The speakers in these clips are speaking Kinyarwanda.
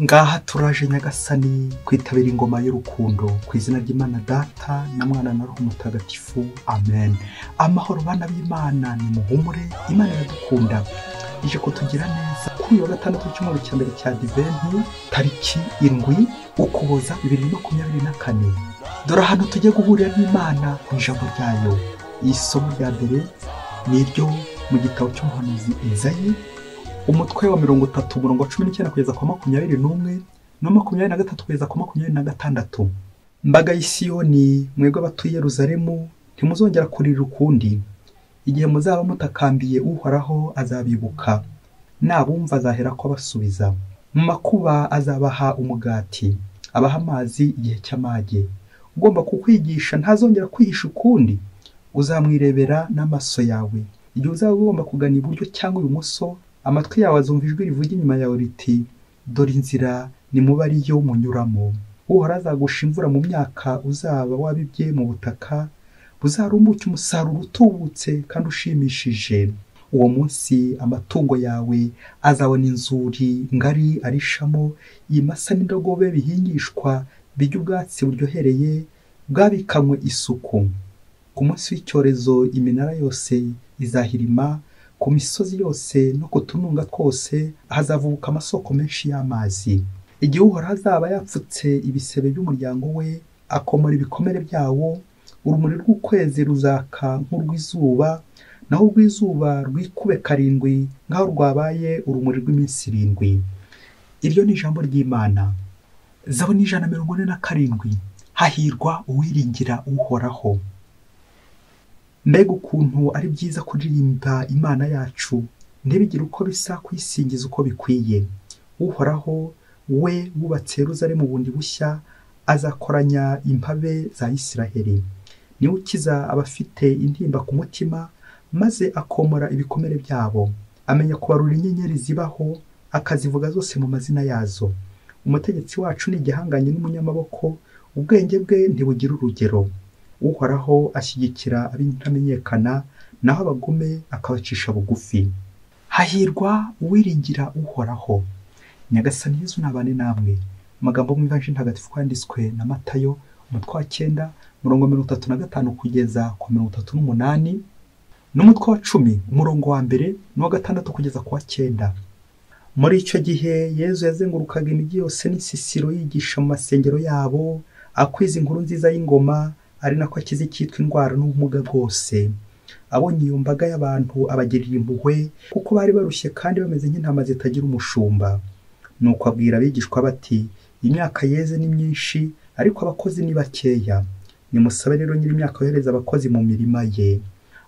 Ngaha turaje Nyagasani kwitabira ingoma y'urukundo ku izina ry'Imana Data na Mwana na Roho Mutagatifu, amen. Amahoro bana b'Imana, ni muhumure, Imana iradukunda ije kutugira neza. Kuri uyu wa gatandatu w'icyumweru cya mbere cya Adiventi, tariki 7 Ukuboza 2024, dore ahantu tujya guhurira n'Imana mu ijambo ryayo. Isomo rya mbere ni iryo mu gitabo cy'umuhanuzi Izayi, umutwe wa 30 umurongo wa 19 kugeza ku 21 no 23 kugeza ku 26. Mbaga y'Isiyoni, mwebwe abatuye Yerusalemu, ntimuzongera kurira ukundi. Igihe muzaba mutakambiye Uhoraho azabibuka, nabumva azaherako abasubiza. Mu makuba azabaha umugati, abaha amazi igihe cy'amage. Ugomba kukwigisha ntazongera kwihisha ukundi, uzamwirebera n'amaso yawe. Igihe uzaba ugomba kugana iburyo cyangwa ibumoso, amatwi yawe azumva ijwi rivuga inyuma yawe riti: dore inzira, nimuba ariyo munyuramo. Uhoraho azagusha imvura mu myaka uzaba wabibye mu butaka, buzarumbuke umusaruro utubutse kandi ushimishije. Uwo munsi amatungo yawe azabona inzuri ngari arishamo, imasa n'indogobe bihingishwa bijya ubwatsi buryohereye bwabikanywe isuku. Ku munsi w'icyorezo iminara yose izahirima, ku misozi yose no ku tununga twose hazavubuka amasoko menshi y'amazi. Igihe Uhoraho azaba yapfutse ibisebe by'umuryango we, akomora ibikomere byawo, urumuri rw'ukwezi ruzaka nk'urw'izuba, naho urw'izuba rwikube 7 nk'aho rwabaye urumuri rw'iminsi 7. Iryo ni ijambo ry'Imana. Zaburi 147. Hahirwa uwiringira Uhoraho. Mbega ukuntu ari byiza kuririmba Imana yacu, ntibigire uko bisa kuyisingiza uko bikwiye. Uhoraho we wubatse Yerusalemu bundi bushya, azakoranya impabe za Isiraheli. Niwe ukiza abafite intimba ku mutima, maze akomora ibikomere byabo. Amenya kubarura inyenyeri zibaho, akazivuga zose mu mazina yazo. Umutegetsi wacu ni igihanganye n'umunyamaboko, ubwenge bwe ntibugira urugero. Uhoraho ashyigikira ab'intamenyekana, naho abagome akabacisha bugufi. Hahirwa uwiringira Uhoraho. Nyagasani Yezu nabane namwe. Amagambo mu Ivanjiri Ntagatifu yanditswe na Matayo, umutwe wa 9 umurongo 35 kugeza ku 38, n'umutwe wa 10 umurongo wa 1 n'uwa 6 kugeza ku wa 9. Muri icyo gihe Yezu yazengurukaga imijyi yose n'isisiro, yigisha mu masengero yabo, akwiza inkuru nziza y'ingoma, ari nako akiza icyitwa indwara n'ubumuga bwose. Abonye iyo mbaga y'abantu abagirira impuhwe, kuko bari barushye kandi bameze nk'intama zitagira umushumba. Nuko abwira abigishwa bati: imyaka yeze ni myinshi, ariko abakozi ni bakeya. Nimusabe rero nyir'imyaka yohereza abakozi mu mirima ye.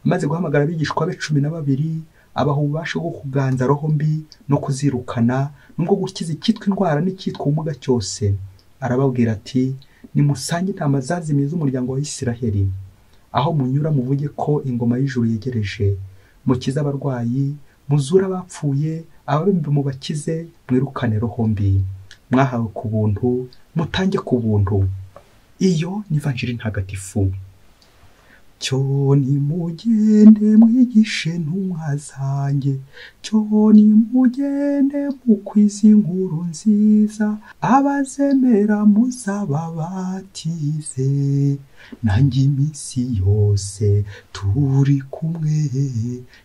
Amaze guhamagara abigishwa be 12, abaha ububasha bwo kuganza roho mbi no kuzirukana, n'ubwo gukiza icyitwa indwara n'icyitwa ubumuga cyose. Arababwira ati: nimusange intama zazimiye z'umuryango wa Isiraheli. Aho munyura muvuge ko ingoma y'ijuru yegereje. Mukize abarwayi, muzure abapfuye, ababembe mubakize, mwirukane roho mbi. Mwahawe ku buntu, mutange ku buntu. Iyo ni Ivanjiri Ntagatifu. Cyo nimugende mwigishe intumwa zanjye, cyo nimugende mukwize inkuru nziza, abazemera muzababatize, nanjye iminsi yose turi kumwe,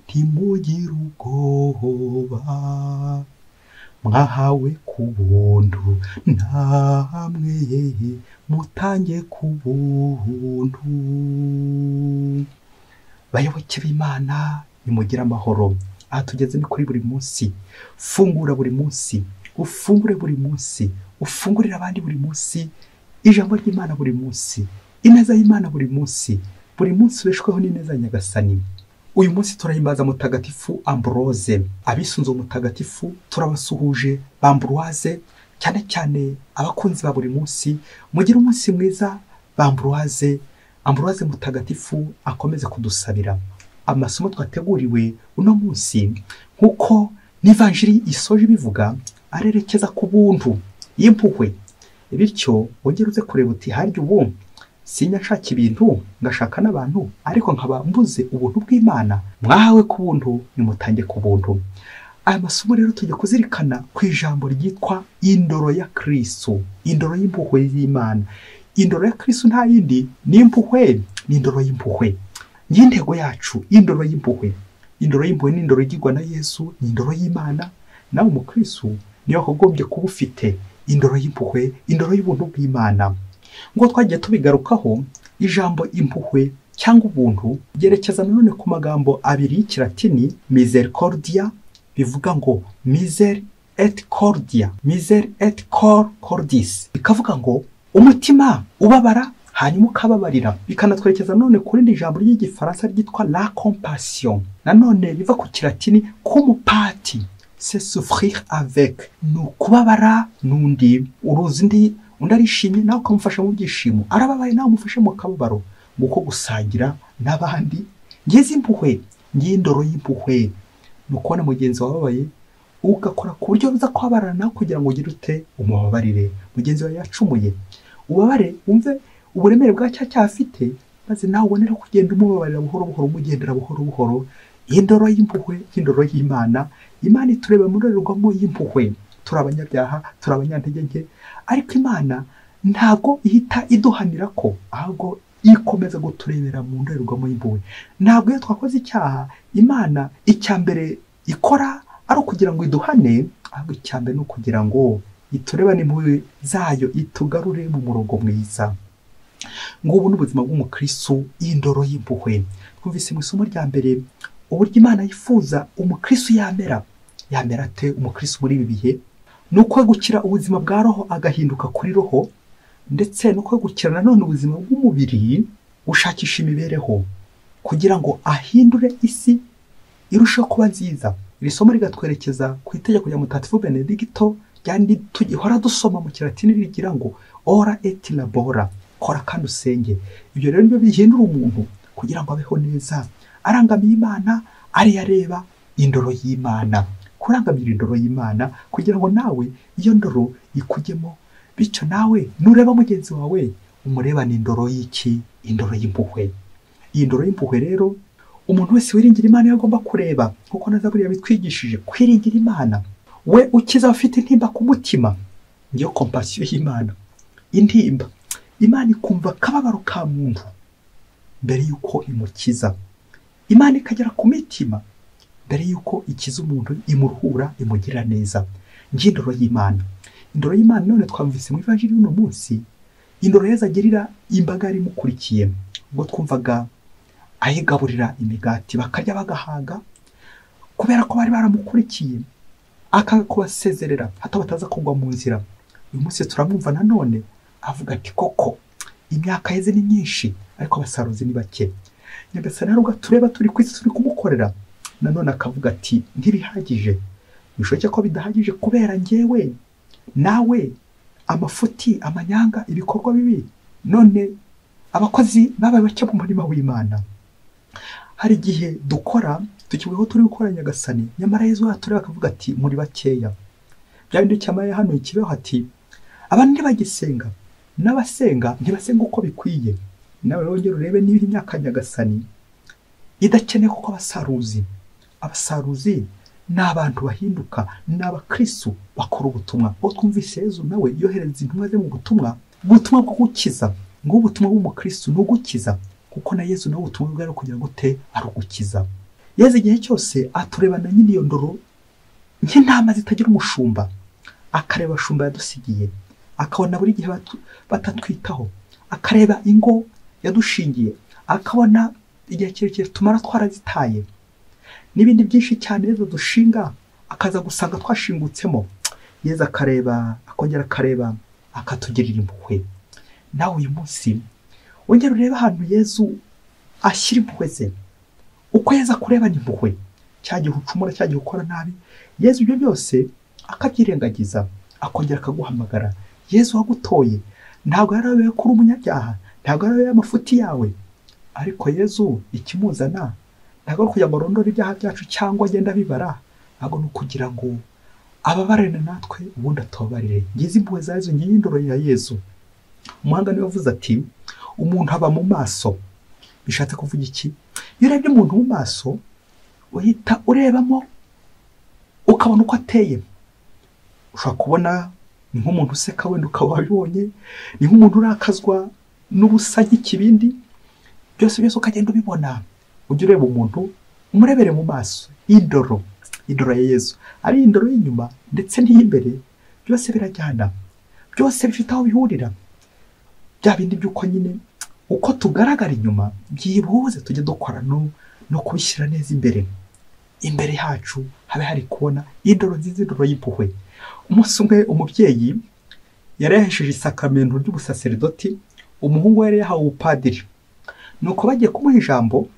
ntimugire ubwoba. Mwahawe ku buntu, namwe mutange ku buntu. Bayoboke b'Imana, nimugire amahoro. Aha tugeze ni kuri buri munsi. Fungura buri munsi, ufungure buri munsi, ufungurire abandi buri munsi, ijambo ry'Imana buri munsi, ineza y'Imana buri munsi. Buri munsi ubeshweho n'ineza ya Nyagasani. Uyu munsi turahimbaza Mutagatifu Ambroise. Abisunze Mutagatifu turabasuhuje Bambroise, cyane cyane abakunzi ba buri munsi. Mugire umunsi mwiza Bambroise. Ambroise Mutagatifu akomeze kudusabira. Amasomo twateguriwe uno munsi, nkuko n'Ivanjiri isoje ibivuga, arerekeza ku buntu y'impuhwe. Bityo wongere uze kureba uti: harya ubu sinya nshaka ibintu ngashaka n'abantu, ariko nkaba mbuze ubuntu bw'Imana. Mwahawe ku buntu, nimutange ku buntu. Aya masomo rero tujya kuzirikana ku ijambo ryitwa indoro ya Kristo, indoro y'impuhwe y'Imana. Indoro ya Kristo nta yindi ni impuhwe, ni indoro y'impuhwe. N'intego yacu indoro y'impuhwe. Indoro y'impuhwe ni indoro igirwa na Yesu, ni indoro y'Imana. Nawe umukristo niyo wagombye kuba ufite indoro y'impuhwe, indoro y'ubuntu bw'Imana. Ngo twagiye tubigarukaho, ijambo impuhwe cyangwa ubuntu ryerekeza nanone ku magambo abiri y'ikilatini misericordia, bivuga ngo miser et cordia, miser et cor cordis, bikavuga ngo umutima ubabara hanyuma ukababarira. Bikanatwerekeza none ku rindi jambo ry'igifaransa ryitwa la compassion, nanone biva ku kilatini kumupati, c'est souffrir avec, ni ukubabara n'undi. Uruzi undi, undi arishimye nawe ukamufasha mu byishimo, arababaye nawe umufashe mu kababaro. Nguko gusangira n'abandi. Ngize impuhwe, ngiye indoro y'impuhwe, ni ukubona mugenzi wababaye ugakora ku buryo uza kubabarana nawe kugira ngo ugire ute umubabarire. Mugenzi wawe yacumuye, ubabare wumve uburemere bwa cya cyaha afite, maze nawe ubonere kugenda umubabarira buhoro buhoro, umugendera buhoro buhoro. Indoro y'impuhwe, indoro y'Imana. Imana itureba mu ndorerwamo y'impuhwe. Turi abanyabyaha, turi abanyantege nke, ariko Imana ntabwo ihita iduhanira ko, ahubwo ikomeza guturebera mu ndorerwamo y'impuhwe. Ntabwo iyo twakoze icyaha Imana icya mbere ikora ari ukugira ngo iduhane, ahubwo icya mbere ni ukugira ngo iturebane impuhwe zayo, itugarure mu murongo mwiza. Ngubu n'ubuzima bw'umukristo, indoro y'impuhwe. Twumvise mu isomo rya mbere uburyo Imana yifuza umukristo yamera. Yamera ate umukristo muri ibi bihe? Ni ukwegukira ubuzima bwa roho agahinduka kuri roho, ndetse no kwegukira nanone ubuzima bw'umubiri, gushakisha imibereho kugira ngo ahindure isi irusheho kuba nziza. Iri somo rigatwerekeza ku itegeko rya Mutagatifu Benedicto ryandi tugihora dusoma mu kilatini rigira ngo ora et labora, kora kandi usenge. Ibyo rero nibyo bihindura umuntu kugira ngo abeho neza, arangamiye Imana, ari yareba indoro y'Imana. Kurangamira indoro y'Imana kugira ngo nawe iyo ndoro ikujyemo, bityo nawe nureba mugenzi wawe umurebane indoro y'iki? Indoro y'impuhwe. Iyi ndoro y'impuhwe rero umuntu wese wiringira Imana yagomba kureba, kuko na Zaburi yabitwigishije kwiringira Imana. We ukiza afite intimba ku mutima, niyo compassion y'Imana. Intimba Imana ikumva akababaro ka muntu mbere yuko imukiza. Imana ikagera ku mitima mbere yuko ikiza umuntu, imuruhura, imugirira neza. Ngiye indoro y'Imana. Indoro y'Imana none twamvise mu Ivanjiri y'uno munsi, indoro Yezu agirira imbaga yari imukurikiye. Ubwo twumvaga ayigaburira imigati bakarya bagahaga, kubera ko bari baramukurikiye, akanga kubasezerera hato bataza kugwa mu nzira. Uyu munsi turamwumva nanone avuga ati koko imyaka yeze ni myinshi ariko abasaruzi ni bake. Nyagasani hari ubwo tureba turi ku isi turi kumukorera, nanone akavuga ati ntibihagije, bishoboke ko bidahagije kubera njyewe nawe amafuti, amanyanga, ibikorwa bibi, none abakozi babaye bake mu murima w'Imana. Hari igihe dukora tukivuga turi gukora Nyagasani, nyamara Yezu atureba akavuga ati muri bakeya. Bya bindi cyamaye hano ikibeho ati abantu ntibagisenga, n'abasenga ntibasenga uko bikwiye. Nawe wongere urebe niba imyaka Nyagasani idakeneye, kuko abasaruzi ni abantu bahinduka, ni abakristo bakora ubutumwa. Ubwo twumvise Yezu nawe yohereza intumwa ze mu butumwa, ubutumwa bwo gukiza. Ngo ubutumwa bw'umukristo ni ugukiza, kuko na Yezu nawe ubutumwa bwe ari kugira gute? Ari ugukiza. Yezu igihe cyose aturebana nyine iyo ndoro nk'intama zitagira umushumba, akareba abashumba yadusigiye, akabona buri gihe batatwitaho, akareba ingo yadushingiye, akabona igihe kirekire tumara twarazitaye, n'ibindi byinshi cyane Yezu dushinga akaza gusanga twashingutsemo. Yezu akareba, akongera akareba, akatugirira impuhwe. Nawe uyu munsi wongera urebe ahantu Yezu ashyira impuhwe ze, uko Yezu akurebana impuhwe, cya gihe ucumura, cya gihe ukora nabi, Yezu ibyo byose akabyirengagiza, akongera akaguhamagara. Yezu wagutoye ntabwo yarabewe kuri umunyabyaha, ntabwo yarabewe amafuti yawe, ariko Yezu ikimuzana ntabwo ari ukugira ngo arondore ibyaha byacu cyangwa agende abibara, ahubwo ni ukugira ngo ababarane natwe ubundi atubabarire. Ngize impuhwe za Yezu, ngiyi indoro ya Yezu. Umuhanga niwe wavuze ati umuntu aba mu maso. Bishatse kuvuga iki? Iyo urebye umuntu mu maso uhita urebamo ukabona uko ateye. Ushobora kubona ni nk'umuntu useka wenda ukaba wabibonye, ni nk'umuntu urakazwa n'ubusa nk'ikibindi, byose byose ukagenda ubibona. Ujye ureba umuntu umurebere mu maso, indoro, indoro ya Yezu, ari indoro y'inyuma ndetse n'iy'imbere, byose birajyana, byose bifite aho bihurira. Bya bindi by'uko nyine uko tugaragara inyuma byibuze tujye dukora no kubishyira neza imbere, imbere yacu habe hari kubona indoro nziza, indoro y'impuhwe. Umunsi umwe umubyeyi yari yahesheje isakamento ry'ubusaseridoti, umuhungu we yari yahawe ubupadiri. Nuko bagiye kumuha ijambo,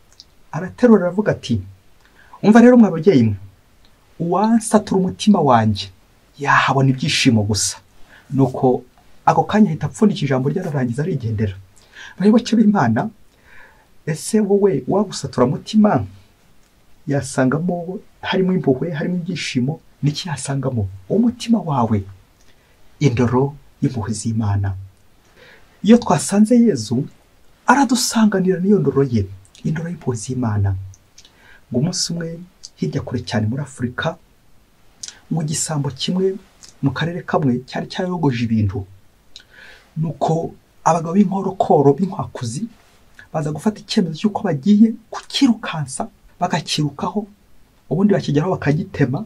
araterura aravuga ati: umva rero mwa babyeyi mwe, uwansatura umutima wanjye yahabona ibyishimo gusa. Nuko ako kanya ahita apfundika ijambo rye ararangiza arigendera. Bayoboke b'Imana, ese wowe wagusatura umutima yasangamo harimo impuhwe, harimo ibyishimo, niki yasangamo? Umutima wawe, indoro y'impuhwe z'Imana. Iyo twasanze Yezu aradusanganira n'iyo ndoro ye, indoro y'impuhwe z'Imana. Ngo umunsi umwe hirya kure cyane muri Afurika, mu gisambo kimwe mu karere kamwe cyari cyayogoje ibintu. Nuko abagabo b'inkorokoro b'inkwakuzi baza gufata icyemezo cy'uko bagiye kukirukansa, bakakirukaho, ubundi bakigeraho bakagitema,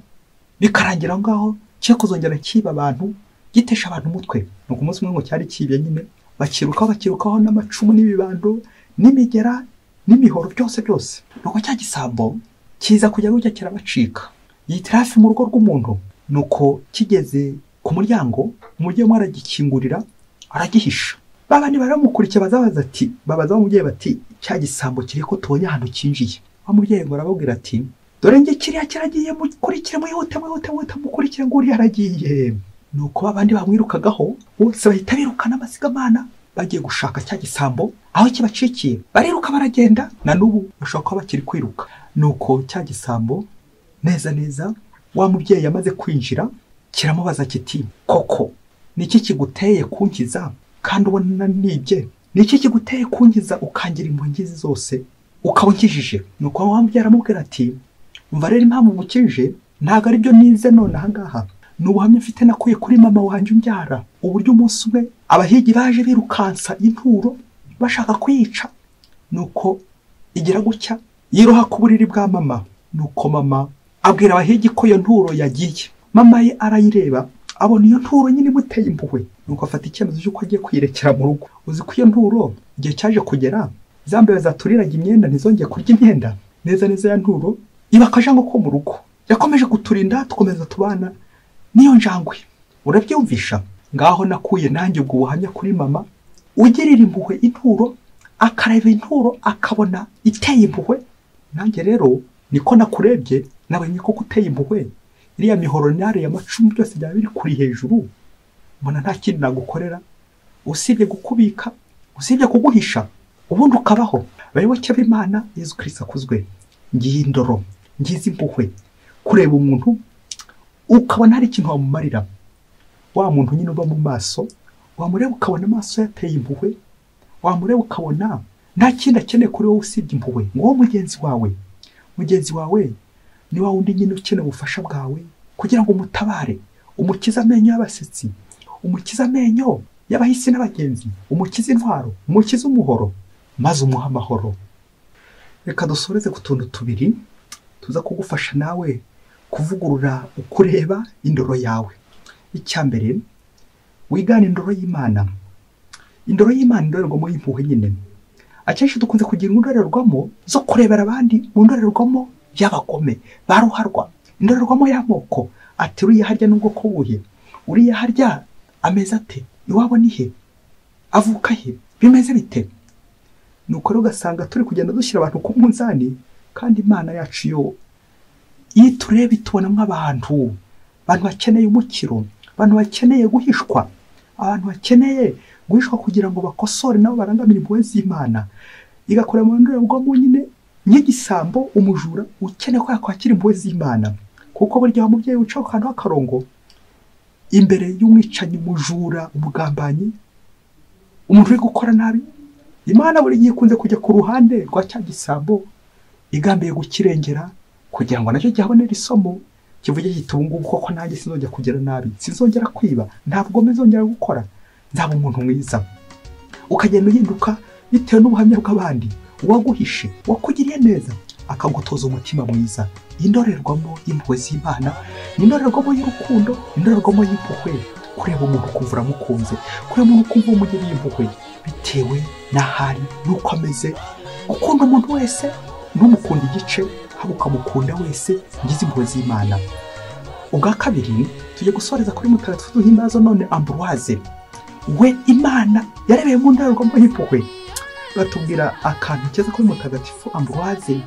bikarangira aho ngaho cye kuzongera kiba abantu, gitesha abantu umutwe. Nuko umunsi umwe ngo cyari kibye nyine, bakirukaho bakirukaho n'amacumu n'ibibando n'imigera n'imihoro byose byose. Nuko cya gisambo kiza kujya gutya kirabacika, yitira hafi mu rugo rw'umuntu. Nuko kigeze ku muryango, umubyeyi umwe aragikingurira aragihisha. Babandi baramukurikiye bazabaza ati, babaza umubyeyi bati: cya gisambo kiri ko tubonye ahantu kinjiye. Wa mubyeyi ngo arababwira ati: dore nge kiriya kiragiye, mukurikire, mwihute mwihute mwihute, mukurikire ngo uriya aragiye. Nuko babandi bamwirukagaho bose bahita birukana amasigamana bagiye gushaka cya gisambo aho kibacikiye, bariruka baragenda, na n'ubu bashobora kuba bakiri kwiruka. Nuko cya gisambo neza neza wa mubyeyi yamaze kwinjira kiramubaza kiti: koko niki kiguteye kunkiza kandi ubona nibye? Niki kiguteye kunkiza ukangira impuhwe zose ukaba unkijije? Nuko wa mubyeyi aramubwira ati: umva rero impamvu ngukije ntabwo ari byo nize none aha ngaha, ni ubuhamya mfite nakuye kuri mama wanjye umbyara, uburyo umunsi umwe abahigi baje birukansa inturo bashaka kuyica, nuko igira gutya yiroha ku buriri bwa mama. Nuko mama abwira abahigi ko iyo nturo yagiye. Mama ye arayireba abona iyo nturo nyine imuteye impuhwe, nuko afata icyemezo cy'uko agiye kuyirekera mu rugo. Uzi ko iyo nturo igihe cyaje kugera za mbeba zaturiraga imyenda ntizongeye kurya imyenda, neza neza ya nturo iba akajango ko mu rugo. Yakomeje kuturinda tukomeza tubana niyo njangwe. Urabyumvisha? Ngaho nakuye nanjye ubwo buhamya kuri mama ugirira impuhwe inturo, akareba inturo akabona iteye impuhwe. Nanjye rero niko nakurebye nabonye ko kuteye impuhwe, iriya mihoro n'ariya amacumu byose byaba biri kuri hejuru, mbona nta kindi nagukorera usibye gukubika, usibye kuguhisha, ubundi ukabaho. Bayoboke b'Imana, Yezu Kristo akuzwe. Ngiyi indoro, ngizi impuhwe. Kureba umuntu ukabona hari ikintu wamumarira, wa muntu nyine uba mu maso, wamureba ukabona amaso yateye impuhwe, wamureba ukabona nta kindi akeneye kuri wowe usibye impuhwe. Ngo mugenzi wawe, mugenzi wawe ni wa wundi nyine ukeneye ubufasha bwawe kugira ngo umutabare, umukize amenyo y'abasetsi, umukize amenyo y'abahisi n'abagenzi, umukize intwaro, umukize umuhoro, maze umuhe amahoro. Reka dusoreze ku tuntu tubiri tuza kugufasha nawe kuvugurura uko ureba indoro yawe. Icya mbere, wigane indoro y'Imana. Indoro y'Imana, indorerwamo y'impuhwe nyine. Akenshi dukunze kugira indorerwamo zo kurebera abandi mu ndorerwamo y'abagome baruharwa, indorerwamo y'amoko, ati uriya harya n'ubwoko buhe, uriya harya ameze ate, iwabo ni he, avuka he, bimeze bite? Nuko rero ugasanga turi kugenda dushyira abantu ku munzani, kandi Imana yacu yo iyo tureba itubonamo abantu, abantu bakeneye umukiro, abantu bakeneye guhishwa, abantu bakeneye guhishwa kugira ngo bakosore nabo barangamire impuhwe z'Imana. Igakora mu ndorerwamo nyine nk'igisambo, umujura ukeneye ko yakwakira impuhwe z'Imana. Kuko burya umubyeyi uca akantu k'akarongo imbere y'umwicanyi, umujura, umugambanyi, umuntu uri gukora nabi, Imana buri gihe ikunze kujya ku ruhande rwa cya gisambo igambiye gukirengera kugira ngo nacyo gihabonere isomo Kivuge giti ubu ngubu koko nanjye sinzongera kugira nabi, sinzongera kwiba, ntabwo nzongera gukora, nzaba umuntu mwiza. Ukagenda uhinduka bitewe n'ubuhamya bw'abandi, uwaguhishe, uwakugiriye neza, akagutoza umutima mwiza. Indorerwamo y'impuhwe z'Imana, indorerwamo y'urukundo, indorerwamo y'impuhwe. Kureba umuntu ukumva uramukunze, kureba umuntu ukumva umugiriye impuhwe bitewe n'ahari n'uko ameze. Gukunda umuntu wese, ntumukunde igice, ahubwo ukamukunda wese. Ngize impuhwe z'Imana. Ubwa kabiri tujye gusoreza kuri mutagatifu duhimbaza none Ambroise. We Imana yarebeye mu ndorerwamo y'impuhwe. Batubwira akantu keza kuri mutagatifu Ambroise,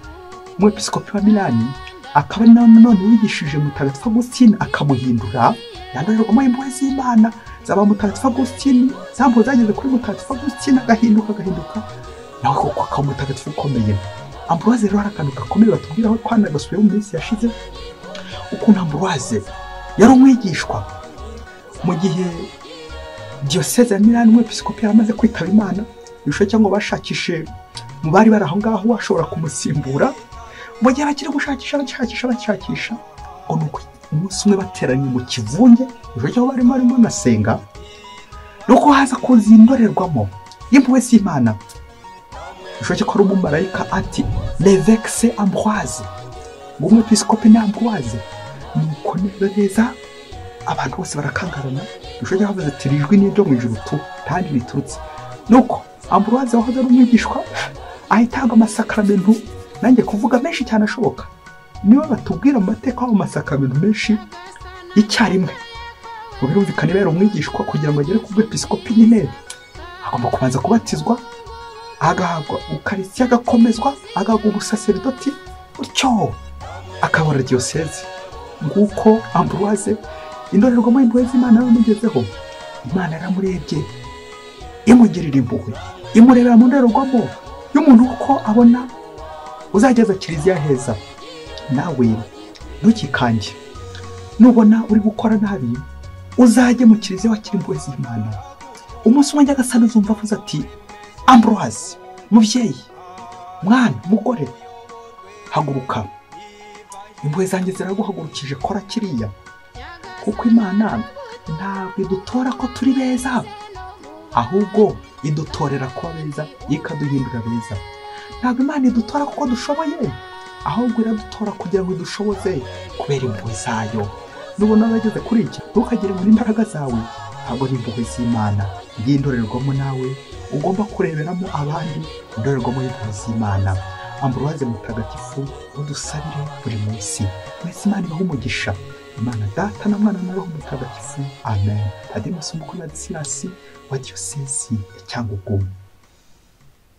umwepiskopi wa Milani, akaba none wigishije mutagatifu Agustin akamuhindura. Yandorerwamo y'impuhwe z'Imana zaba mutagatifu Agustin, zambo zageze kuri mutagatifu Agustin agahinduka nawe koko akaba umutagatifu ukomeye. Ambroise rero hari akantu gakomeye batubwira aho twanagasuye mu minsi yashize, ukuntu Ambroise yari umwigishwa mu gihe diyoseze ya Milani umwepiskopi yaramaze kwitaba Imana, ibisho cyangwa bashakishe mu bari bari aho ngaho bashobora kumusimbura. Mu gihe bakiri gushakisha bashakisha, ngo nuko umunsi umwe bateranye mu kivunge, ibisho cyangwa barimo banasenga, nuko haza kuza indorerwamo y'impuhwe z'Imana. Bishoboke ko ari umumarayika ati l'évêque c'est Ambroise, ngo umwepiskopi ni Ambroise. Nuko neza neza abantu bose barakangarana, bishoboke ko bavuze ati ijwi ni iryo mu ijuru tu kandi riturutse. Nuko Ambroise wahoze ari umwigishwa ahitanga amasakramentu, nanjye kuvuga menshi cyane ashoboka, niwe batubwira mu mateka aho amasakramentu menshi icyarimwe. Ngo birumvikane rero umwigishwa kugira ngo agere ku bwepiskopi nyine agomba kubanza kubatizwa, agahabwa ukarisitiya, agakomezwa, agahabwa ubusaserdoti, utyo akabona diyoseze. Nguko Ambroise indorerwamo y'impuhwe z'Imana yamugezeho. Imana yaramurebye imugirira impuhwe, imurebera mu ndorerwamo y'umuntu kuko abona uzageza kiliziya heza. Nawe ntukikange, nubona uri gukora nabi uzajye mu kiliziya wakira impuhwe z'Imana. Umunsi umwe Nyagasani uzumva avuze ati Ambroise, mubyeyi, mwana, mugore, haguruka, impuhwe zanjye ziraguhagurukije, kora kiriya. Kuko Imana ntabwo idutora ko turi beza, ahubwo idutorera kuba beza, ikaduhindura beza. Ntabwo Imana idutora kuko dushoboye, ahubwo iradutora kugira ngo idushoboze kubera impuhwe zayo. Nubona bageze kuri iki, ntukagire ngo imbaraga zawe, ahubwo ni impuhwe z'Imana. Y'indorerwamo nawe ugomba kureberamo abandi, indorerwamo y'impuhwe z'Imana. Ambroise mutagatifu, udusabire buri munsi. Mwese Imana ibahe umugisha. Imana Data na Mwana na Roho Mutagatifu. Amen. Padiri Mukuru Ladislas wa Diyosezi ya Cyangugu.